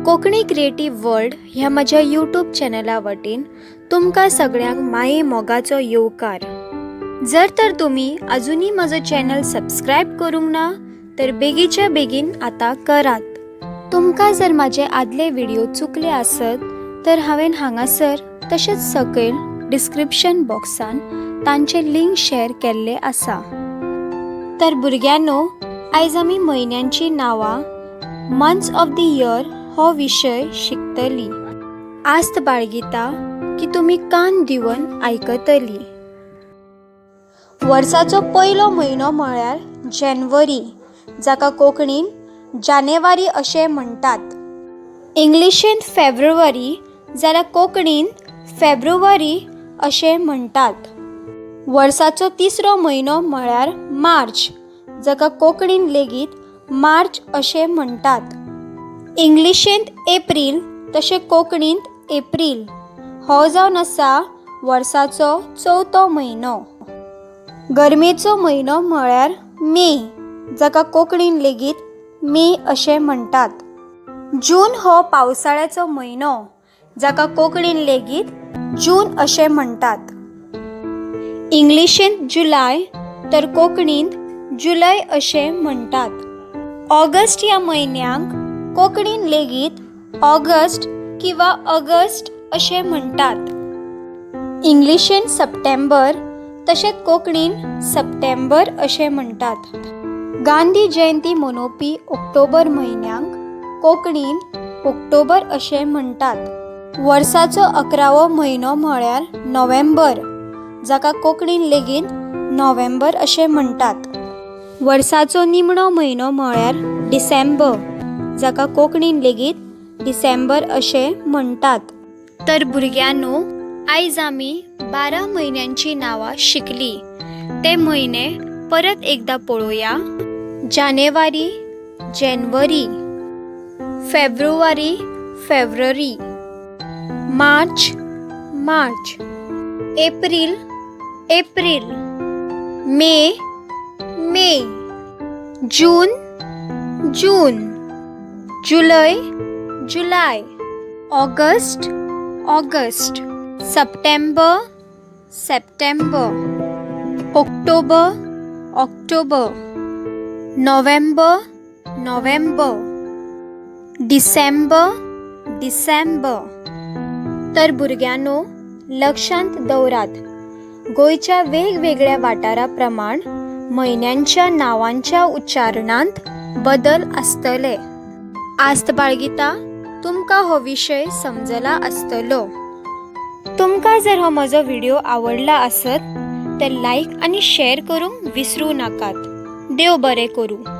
Konkani creative world ह्या म्हज्या YouTube चॅनला वतीन तुमकां सगळ्यांक माये मोगाचो येवकार. जर तर तुमी अजुनूय म्हजो चॅनल सबस्क्रायब करूंक ना तर बेगीच्या बेगीन आतां करात. तुमकां जर म्हाजे आदले व्हिडियो चुकले आसत तर हांवें हांगासर तशेंच सकयल डिस्क्रिप्शन बॉक्सान तांचे लिंक शेअर केल्ले आसा. तर भुरग्यांनो, आयज आमी म्हयन्यांची नांवां, मंथ्स ऑफ the year हो विशय शिकतली. आस्त बाळगिता की तुमी कान दिवन आयकतली. वर्साचो पयलो म्हयनो म्हळ्यार जानेवारी, जाका कोंकणीन जानेवारी अशें म्हणटात. इंग्लिशींत फेब्रुवारी जाल्यार कोंकणींत फेब्रुवारी अशें म्हणटात. वर्साचो तिसरो म्हयनो म्हळ्यार मार्च, जाका कोंकणीन लेगीत मार्च अशें म्हणटात. इंग्लिशींत एप्रील तशें कोंकणींत एप्रील हो जावन आसा वर्साचो चवथो म्हयनो. गरमेचो म्हयनो म्हळ्यार मे, जाका कोंकणीन लेगीत मे अशें म्हणटात. जून हो पावसाळ्याचो म्हयनो, जाका कोंकणीन लेगीत जून अशें म्हणटात. इंग्लिशींत जुलय तर कोंकणींत जुलय अशें म्हणटात. ऑगस्ट ह्या म्हयन्याक कोंकणीन लेगीत ऑगस्ट किंवा ऑगस्ट अशें म्हणटात. इंग्लिशींत सप्टेंबर तशेंच कोंकणीन सप्टेंबर अशें म्हणटात. गांधी जयंती मनोवपी ऑक्टोबर म्हयन्याक कोंकणीन ऑक्टोबर अशें म्हणटात. वर्साचो 11वो म्हयनो म्हळ्यार नोव्हेंबर, जाका कोंकणीन लेगीत नोव्हेंबर अशें म्हणटात. वर्साचो निमणो म्हयनो म्हळ्यार डिसेंबर, जाका कोंकणीन लेगीत डिसेंबर अशें म्हणटात. तर भुरग्यांनो, आयज आमी 12 म्हयन्यांची नांवां शिकली. ते म्हयने परत एकदां पळोवया. जानेवारी, जानेवारी, फेब्रुवारी, फेब्रुवारी, मार्च, मार्च, एप्रील, एप्रील, मे, मे, जून, जून, जुलय, जुलय, ऑगस्ट, ऑगस्ट, सप्टेंबर, सप्टेंबर, ऑक्टोबर, ऑक्टोबर, नोव्हेंबर, नोव्हेंबर, डिसेंबर, डिसेंबर. तर भुरग्यांनो, लक्षांत दवरात, गोंयच्या वेगवेगळ्या वाठारा प्रमाण म्हयन्यांच्या नांवांच्या उच्चारणांत बदल आसतले. आस्त बाळगिता तुमकां हो विशय समजला आसतलो. तुमकां जर हो म्हजो व्हिडियो आवडला आसत तर लायक आनी शेअर करूंक विसरूं नाकात. देव बरें करूं.